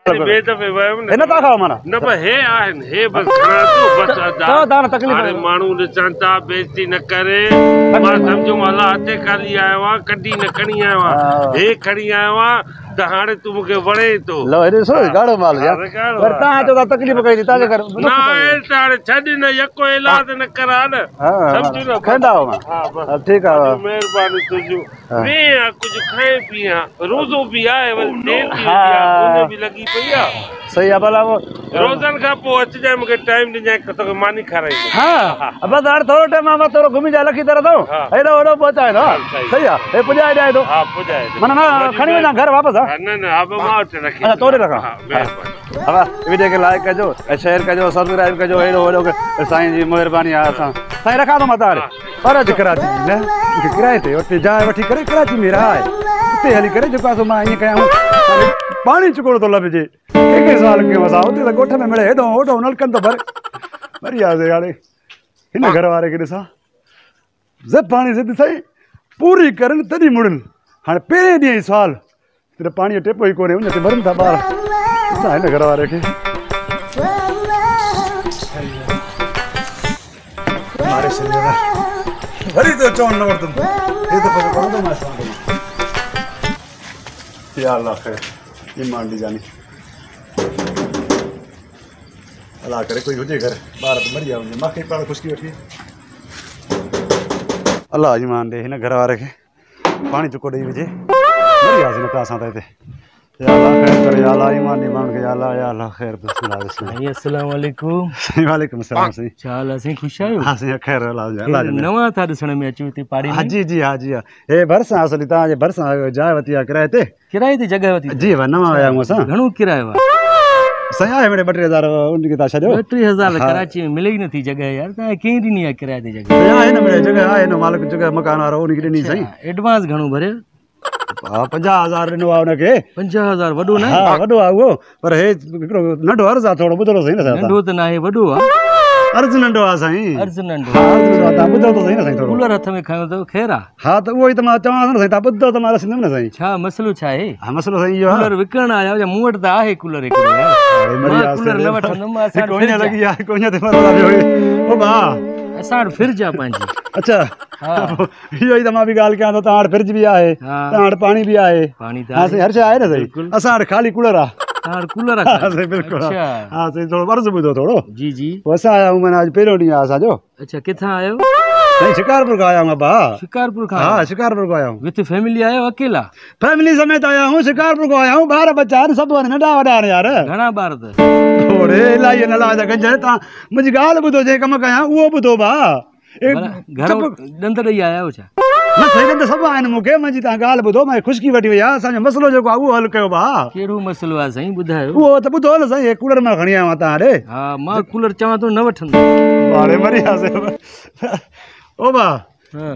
ٻئي دفعي ويم نه ٿا کائو معنيٰ نه پر هي آهن هي بس کڻان ٿو بس ادا هاڻي ماڻهو ڏسن ٿا بيعزتي نه ڪري مان سمجهيم الا هٿي خالي آيو آهيان ڪڍي نه کڻي آيو آهيان هي کڻي آيو آهيان ته هاڻي تون مون کي وڻين ٿو. لو هي ڏسو ڳاڙهو مال يار پر تان چئو ٿا تڪليف ڪئي ٿي تان جي ڪري نه آهي ته هاڻي ڇڏ نه يڪو ايلاز نه ڪرا نه سمجهه نه کڻندا آهيو مان ها بس ٺيڪ آهي مهرباني تنهنجون ويهه ها ڪجهه کائين پيئين ها روزو به آهي وري دير ٿي ويندي آهي اڃ به لڳي پئي آهي. صحيح آهي ڀلا پوء. روزن کان پوء اچجانء مون کي ٽائيم ڏجانء توکي ماني کارائيندس. ها بس هاڻي ٿورو ٽائيم آهي مان ٿورو گهمي جا لکي طرح اٿئون هيڏو هوڏو پهچائي ٿو صحيح آهي هي پڄائي ڏيان ٿو. ها پڄائي ڏي. معنيٰ مان کڻي وڃان گهر واپس ها. نه نه ها مان وٽ رکي. اڇا تو ڏي رکان. ها مهرباني. ها وڊيو کي لائيڪ ڪجو ۽ شيئر ڪجو سبسڪرائيب ڪجو هيڏو هوڏو سائين جي مهرباني آهي اسان سائين رکان ٿو مان تان پر اڄ ڪراچي جي نه مون کي ڪرائي تي اتي جاء وٺي ڪري ڪراچي ۾ رهائي اتي هلي ڪري جيڪو آهي سو مان ائين ڪيان پاڻي چڪوڙو ٿو لڀجي ڪنهن کي سوال ڪيون اسان اتي ته ڳوٺ ۾ مڙي هيڏو هوڏو نلڪن ٿو ڀري مري وياسي هاڻي هن گهر واري کي ڏسان ضد پاڻي ضد سائين پوري ڪرن تڏهن مڙن هاڻي پهرين ڏينهن ئي سوال تڏهن پاڻي جو ٽيپو ئي ڪونهي اڃ تي مرن ٿا ٻار ڏسان هن گهر واري کي ماري ڇڏيو وري تو چون نه ورتم هي دفعو ته ڪونه ٿو مان سان يا الله خير ايمان ڏي جاني الله ڪري ڪوئي هجي گهر ٻار ته مري ويا هجن ماکي پاڻ خشڪي وٺي الله ايمان ڏي هن گهر واري کي پاڻي چڪو ڏئي وجهي مري وياسين نه ته اسان ته هتي يا الله خير ڪري يا الله ايمان ڏي ماڻهن کي يا الله يا الله خير بسم الله بسم الله سائين السلام عليڪم سائين وعليڪم السلام سائين ڇا حال آهي سائين خوش آهيو ها سائين خير الله جي الله جي نوان ٿا ڏسڻ ۾ اچو هتي پاڙي ۾ جي جي ها جي ها هي ڀرسان اصلي توهان جي ڀرسان جاء وتي آهي ڪرائي تي ڪرائي تي جڳهه وتي جي ها نوان آيا آهيون اسان گهڻو ڪرايو آهي سائين آهي مڙي 2 3 هزار ان کي تا ڇڏيو 2 3 هزار ڪراچي ۾ ملي ئي نٿي جڳهه يار تان ڪنهن ڏني آهي ڪرائي تي جڳهه آهي نه مڙي جڳهه آهي نه مالڪ جڳهه مڪان وارو ان کي ڏني سائين ايڊوانس گهڻو ڀريو ها 50000 ڏنو آهي ان کي 50000 وڏو نه ها وڏو آهي اهو پر هي هڪڙو ننڍو عرض آ ٿورو ٻڌو سائين نه سائين ننڍو ته ناهي وڏو آ عرض ننڍو آ سائين عرض ننڍو ها عرض ننڍو آ تان ٻڌو ته سائين نه سائين ٿورو ڪولر هٿ ۾ کنيو اٿو خير آ ها ته اهو ئي ته مان چوان ٿو نه سائين تان ٻڌو ته مان رسيندم نه سائين ڇا مسئلو ڇا آهي ها مسئلو سائين اهو آ ڪولر وڪڻڻ آيا يا مون وٽ ته آهي ڪولر هڪڙو يار اڙي مري مان ڪولر نه وٺندم اسان وٽ ڪوئي لڳي آ ڪوئي تي مرو پيو او ڀا اسان وٽ فرج آ پنهنجي اڇا ها اهو ئي ته مان به ڳالهه ڪيان ٿو توهان وٽ فرج به آهي توهان وٽ پاڻي به آهي پاڻي ته ها سائين هر شيء آهي نه سائين اسان وٽ خالي ڪولر آ توهان وٽ ڪولر آ ها سائين بلڪل ها سائين ٿورو عرض ٻڌو ٿورو جي جي پوء اسان آيا آهيون معنيٰ اڄ پهريون ڏينهن آهي اسان جو اڇا ڪٿان آيو سائين شڪارپور کان آيا آهيون ابا شڪارپور کان ها شڪارپور کان آيا آهيون وٿ فيملي آيو اڪيلا فيملي سميت آيا آهيون شڪارپور کان آيا آهيون ٻار ٻچا آهن سڀ آهن ننڍا وڏا آهن يار گهڻا ٻار اٿس ٿوري الائي نه لاء جا گنج تان منهنجي ڳالهه ٻڌو جنهن ڪم ڪيان اهو ٻڌو ڀا گهر ڏند ڏئي آيا آهيو ڇا؟ نه سائين ڏند سڀ آهن مون کي منهنجي تان ڳالهه ٻڌو مان خشڪي وٺي وئي آهي اسان جو مسئلو جيڪو آهي اهو حل ڪيو ڀاء. ڪهڙو مسئلو آهي سائين ٻڌايو. اهو ته ٻڌو نه سائين هي ڪولر مان کڻي آيو آهيان تان ڏي. ها مان ڪولر چوان ٿو نه وٺندس. ماري مري وياسين او ڀاء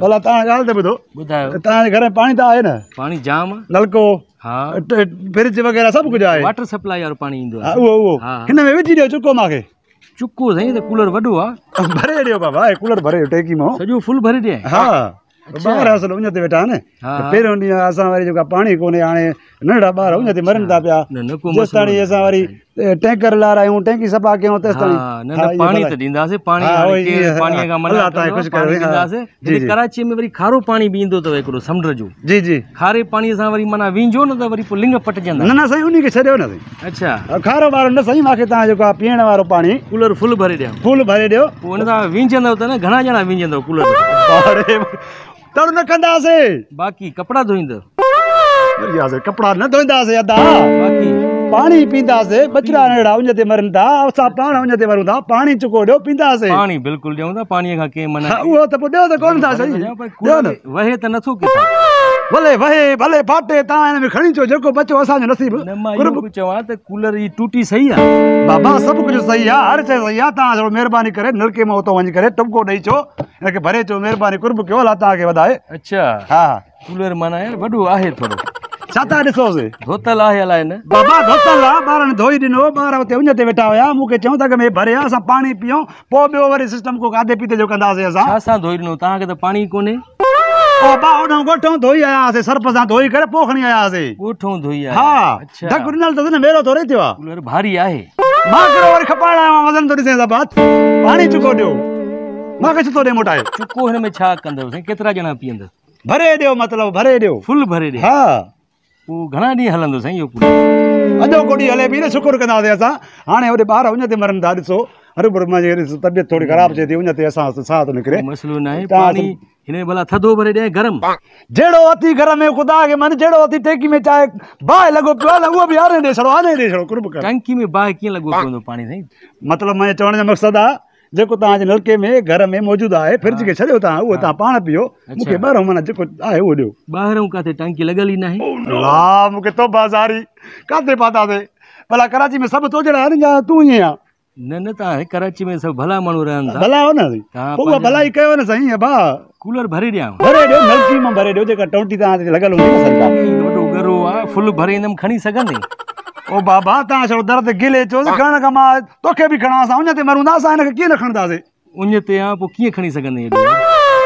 ڀلا تان ڳالهه ته ٻڌو. ٻڌايو. تان جي گهر ۾ پاڻي ته آهي نه؟ پاڻي جام آهي. نلڪو ها فرج وغيره سڀ ڪجهه آهي. واٽر سپلائي وارو پاڻي ايندو آهي. ها اهو اهو هن ۾ وجهي ڏيو چڪو مان کي. چڪو سائين ته ڪولر وڏو آ. ڀري ڏيو بابا هي ڪولر ڀري ڏيو ٽيڪي مان. سڄو فل ڀري ڏيان. ها ٻار اصل اڃ تي ويٺا آهن پهريون ڏينهن اسان وري جيڪا پاڻي ڪونهي هاڻي ننڍڙا ٻار اڃ تي مرن ٿا پيا جيستاڻي اسان وري ٽينڪر لارايون ٽينڪي صفا ڪيون تيستاڻي نه نه پاڻي ته ڏينداسين پاڻي هاڻي ڪير پاڻي کان منع ڪندو پاڻي ڏينداسين هتي ڪراچي ۾ وري کارو پاڻي به ايندو اٿو هڪڙو سمنڊ جو جي جي کاري پاڻي سان وري معنيٰ وينجو نه ته وري پوء لڱ پٽجندا نه نه سائين انهي کي ڇڏيو نه سائين اڇا کارو وارو نه سائين مانکي تان جيڪو آ پيئڻ وارو پاڻي ڪولر فل ڀري ڏيان فل ڀري ڏيو پوء ان سان وينجندو ته نه گهڻا ڄڻا وينجندو ڪولر اري تڙ نه ڪنداسي باقي ڪپڙا ڌوئيندو ياسي ڪپڙا نه ڌوئينداسي ادا باقي پاڻي پينداسي ٻچڙا نڙا اڃ تي مرن ٿا اسان پاڻ اڃ تي مرون ٿا پاڻي چڪو ڏيو پينداسي پاڻي بلڪل ڏيون ٿا پاڻي کان ڪنهن منع اهو ته پوء ڏيو ته ڪونه ٿا سائين ڏيو نه وهي ته نٿو ڪٿان. ڀلي وهي ڀلي ڦاٽي تان هن ۾ کڻي اچو جيڪو بچو اسان جو نصيب. نه مان اهو پيو چوان ته ڪولر جي ٽوٽي صحيح آ. بابا سڀ ڪجهه صحيح آ هر شيء صحيح آ تان ٿورو مهرباني ڪري نلڪي مان اتو وڃي ڪري ٽٻڪو ڏئي اچو هن کي ڀري اچو مهرباني قرب ڪيو الله تان کي وڌائي. اڇا ها ڪولر معنيٰ يار وڏو آهي ٿورو. ڇا ٿا ڏسوس. ڌوتل آهي الائي نه. بابا ڌوتل آ ٻارن ڌوئي ڏنو ٻار اتي اڃ تي ويٺا هيا مون کي چيون ته اڳ ۾ ڀري آ اسان پاڻي پيئون پوء ٻيو وري سسٽم ڪو کاڌي پيتي جو ڪنداسين اسان. ڇا سان ڌوئي ڏنو توهان کي ته پاڻي ئي ڪونهي. او با اوڏانهن ڳوٺئون ڌوئي آيا هئاسين، سرف سان ڌوئي ڪري پوء کڻي آيا هئاسين. ڳوٺئون ڌوئي آيا؟ ها. اڇا. ڍڪ ڏنل اٿس نه، ميرو ٿوري ٿيو آ. ڪولر ڀاري آهي. مان ڪهڙو وري کپائڻ آيو آهيان، وزن ٿو ڏسين سڀ. پاڻي چڪو ڏيو. مان کي ڇو ٿو ڏي موٽائي؟ چڪو هن ۾ ڇا ڪندؤ سائين، ڪيترا ڄڻا پيئندس؟ ڀري ڏيو مطلب ڀري ڏيو. فل ڀري ڏيو؟ ها. پوء گهڻا ڏينهن هلندو سائين اهو ڪولر؟ اڄوڪو ڏينهن هلي به نه شڪر ڪنداسين اسان. هاڻي هوڏي ٻار اڃ تي مرن ٿا ڏسو. هروڀرو منهنجي طبيعت ٿوري خراب ٿئي ٿي اڃ تي اسان ساهه ٿو نڪري. مسئلو ناهي پاڻي هن ۾ ڀلا ٿڌو ڀري ڏيان گرم؟ جهڙو اٿي گهر ۾ خدا کي من جهڙو اٿي ٽينڪي ۾ چاهي باهه لڳو پيو آهي نه اهو به آني ڏي ڇڏو آني ڏي ڇڏو قرب ڪر. ٽانڪي ۾ باهه ڪيئن لڳو پوندو پاڻي سائين؟ مطلب منهنجي چوڻ جو مقصد آهي جيڪو توهان جي نلڪي ۾ گهر ۾ موجود آهي فرج کي ڇڏيو توهان اهو توهان پاڻ پيئو مون کي ٻاهرون معنيٰ جيڪو آهي اهو ڏيو. ٻاهرون ڪاٿي ٽانڪي لڳل ئي ناهي. الله مون کي توبه زاري ڪاٿي پاتاسين ڀلا ڪراچي ۾ سڀ تو جهڙا آهن يا تون ائين آهين. نه نه توهان ڪراچي ۾ سڀ ڀلا ماڻهو رهن ٿا. ڀلا هو نه سائين پوء اها ڀلائي ڪيو نه سائين ابا. ڪولر ڀري ڏيانو. ڀري ڏيو نلڪي مان ڀري ڏيو جيڪا ٽونٽي توهان تي لڳل هوندي نه سرڪار. وڏو ڳرو آ فل ڀري ايندم کڻي سگهندين. او بابا توهان ڇڙو در تي گلي چوس کڻڻ کان مان توکي به کڻان اسان اڃ تي مرون ٿا اسان هن کي ڪيئن نه کڻنداسين. اڃ تي آ پوء ڪيئن کڻي سگهندين ايڏو يار.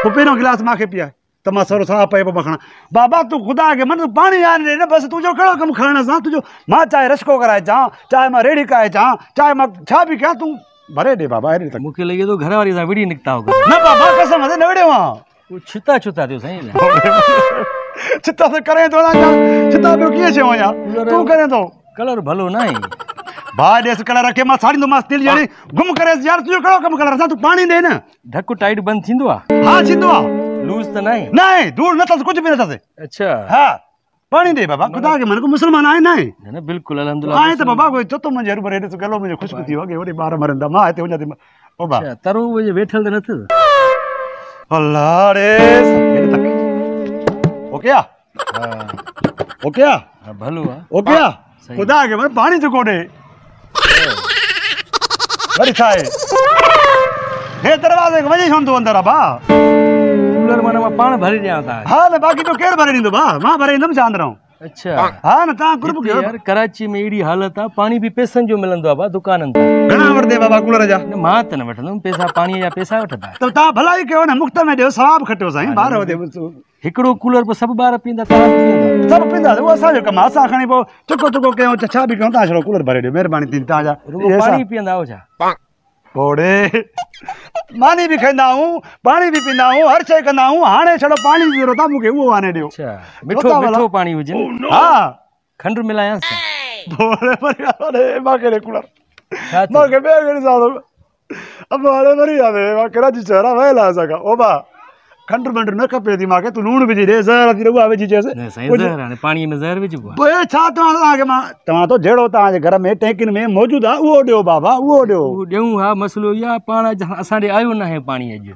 پوء پهريون گلاس مان کي پيئاء ته مان سورو ساهه پئي پوء مان کڻان. بابا تون خدا کي من تون پاڻي آڻي ڏي نه بس تنهنجو ڪهڙو ڪم کڻڻ سان تنهنجو مان چاهي رشڪو ڪرائي اچان چاهي مان ريڙهي ڪاهي اچان چاهي مان ڇا به ڪيان تون ڀري ڏي بابا اهڙي مون کي لڳي ٿو گهر واري سان وڙهي نڪتا هو. نه بابا قسم تي نه وڙهيو آهيان. پوء ڇتا ڇتا ٿيو سائين. ڇتا ته ڪرين ٿو نه ڇتا ٻيو ڪيئن ٿيو آهيان تون ڪرين ٿو. ڪلر ڀلو ناهي. ڀاء ڏيس ڪلر کي مان ساڙيندومانس تيل ڄڻي گم ڪريس يار تنهنجو ڪهڙو ڪم ڪلر سان تون پاڻي ڏي نه. ڍڪ ٽائيٽ بند ٿيندو آ؟ ها ٿيندو آ. لوز ته ناهي؟ ناهي ڌوڙ نه اٿس ڪجهه به نه اٿس. اڇا. ها پاڻي ڏي بابا خدا کي من ڪو مسلمان آهي ناهي؟ نه نه بلڪل الحمدلله. آهي ته بابا ڪوئي چتو منهنجي هروڀرو هيڏي ڏس گلو منهنجو خشڪ ٿي ويو اڳي هوڏي ٻار مرن ٿا مان هتي وڃان ٿي او با. اڇا ترو وجهي ويٺل ته نه اٿس؟ الله ڙي هيڏي تڪ اوڪي آ؟ ها اوڪي آ؟ ها ڀلو آ. اوڪي آ؟ خدا کي من پاڻي چڪو ڏي. وري ڇا آهي؟ هي دروازي کي وڃي ڇو نٿو اندر ابا؟ ڪولر معنيٰ مان پاڻ ڀري ڏيان توهان کي. ها نه باقي ٻيو ڪير ڀري ڏيندو ڀاء؟ مان ڀري ايندم ڇا اندرئون. اڇا. ها نه توهان قرب ڪيو. يار ڪراچي ۾ اهڙي حالت آ پاڻي به پئسن جو ملندو آ ڀاء دڪانن تان. گهڻا وٺندين بابا ڪولر جا؟ نه مان ته نه وٺندم پئسا پاڻي جا پئسا وٺندا. ته توهان ڀلائي ڪيو نه مفت ۾ ڏيو ثواب کٽيو سائين ٻار وڌي. هڪڙو ڪولر پوء سڀ ٻار پيئندا توهان به پيئندا. سڀ پيئنداسين اهو اسان جو ڪم آ اسان کڻي پوء چڪو چڪو ڪيون ڇا به ڪيون توهان ڇڙو ڪولر ڀري ڏيو مهرباني ٿيندي توهان جا. رڳو پاڻي پيئندا آهيو ڇا؟ پوڙهي ماني به کائيندا آهيون پاڻي به پيئندا آهيون هر شيء ڪندا آهيون هاڻي ڇڙو پاڻي جي ضرورت آ مون کي اهو آڻي ڏيو. اڇا مٺو مٺو پاڻي هجي نه. ها کنڊ ملايانس ڇا؟ پوڙهي مري ويا مان کي ڏي ڪولر ڇا ٿيو؟ مان کي ٻئي کي ڏسان ٿو. ابا هاڻي مري ويا ۾ مان ڪراچي شهر آ ويل آ اسان کان او با کنڊ بنڊ نه کپي ٿي مانکي تون لوڻ وجهي ڏي زهر ٿي اها وجهي چيس نه سائين زهر هاڻي پاڻي ۾ زهر وجهبو آ پوء ڇا توهان توهان کي مان چوان ٿو جهڙو توهان جي گهر ۾ ٽينڪين ۾ موجود آ اهو ڏيو بابا اهو ڏيو اهو ڏيون ها مسئلو اهو آ پاڻ اسان ڏي آيو ناهي پاڻي اڄ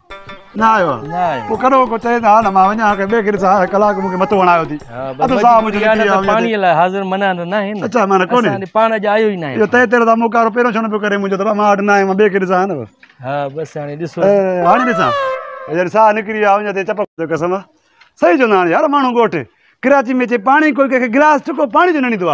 نه آيو آ نه آيو پوء ڪڏهن ڪو چئي ته ها نه مان وڃان ڪنهن ٻئي کي ڏسان ها ڪلاڪ مون کي مٿو هڻايو ٿي اڌ ساهه منهنجو نڪري ويو پاڻي لاء حاضر منع نه ناهي نه اڇا معنيٰ ڪونهي اسان ڏي پاڻ اڄ آيو ئي ناهي اهو تئي تير تان مون ڪارو پهريون ڇو نه پيو ڪري منهنجو ته مان وٽ ناهي مان ٻئي کي ڏسان ها نه بس ها بس هاڻي ڏسو هاڻي ڏسان جڏهن ساهه نڪري ويا وڃان تي چپ جو قسم آ صحيح چوندا آهن يار ماڻهو ڳوٺ ڪراچي ۾ چي پاڻي ڪوئي ڪنهن کي گلاس چڪو پاڻي جو نه ڏيندو آ.